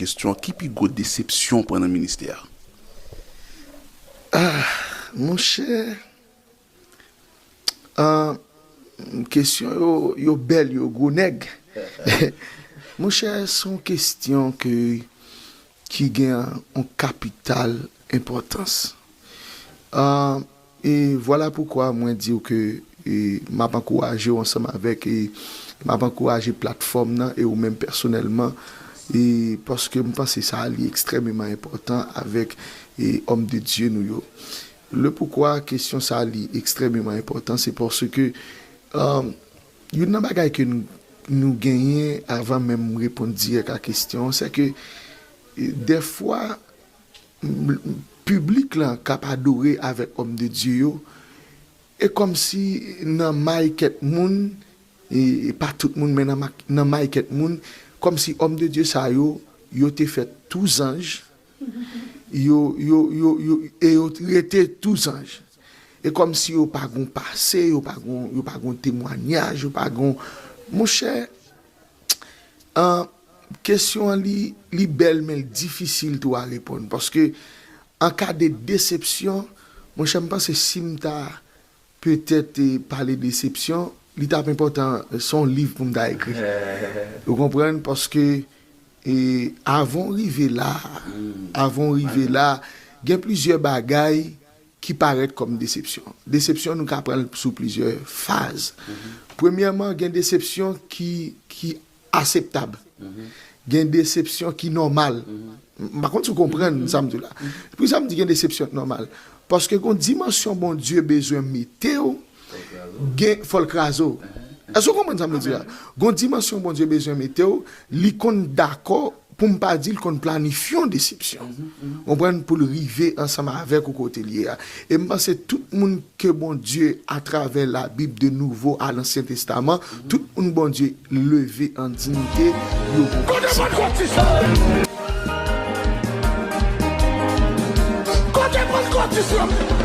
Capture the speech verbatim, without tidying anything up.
Kesyon, ki pi gwo desepsyon w pran nan ministè a? Ah, monchè, ah, kesyon yo, yo bèl, yo gwo nèg. Monchè, se yon kesyon ke, ki gen yon kapital enpòtans. Ah, e vwala poukwa mwen di w ke e, m ap ankouraje w ansanm avèk, e, m ap ankouraje platfòm nan e ou menm pèsonèlman, e, paske m panse sa li ekstrèmeman enpòtan avèk e, òm de Dye nou yo. Le poukwa kesyon sa li ekstrèmeman enpòtan, se paske um, youn nan bagay ke nou, nou genyen avan menm reponn dirèk a kesyon an, se ke e, dèfwa m- piblik lan k ap adore avèk òm de Dye yo, e kòmsi nan may kèk moun, e e pa tout moun, men nan, ma- nan may kèk moun, kòmsi òm de Dye sa yo, yo te fèt tou zanj, yo, yo, yo, yo, e yo rete tou zanj. E kòmsi yo pa gon pase, yo pa gon, yo pa gon temwanyaj, yo pa gon. Monchè, an, kesyon an li, li bèl, men l difisil tou a reponn. Paske an ka de desepsyon, monchè, m panse si m ta petèt e, pale desepsyon, li t ap enpòtan, se yon liv pou m ta ekri. Ou konprann? Paske e, avan w rive la, avan w rive la, gen plizyè bagay ki parèt kòm desepsyon. Desepsyon, nou ka pran l sou plizyè faz. Premyèman, gen desepsyon ki, ki aseptab. Gen desepsyon ki nòmal. M pa konn si w konprann sa m di w la. Poukisa m di gen desepsyon ki nòmal? Paske gon dimansyon Bondye bezwen mete w, gen, fò l kraze w. Èske w konprann sa m vle di la? Gon dimansyon Bondye bezwen mete w, li konn dakò, pou m pa di l, konn planifye yon desepsyon. Konprann? Pou l rive ansanm avèk ou kote l ye a. E m panse tout moun ke Bondye, atravè Labib de Nouvo a Lansyen Testaman, tout moun Bondye leve an diyite, yo gon Kote Pantkòtis lan? Kote Pantkòtis lan?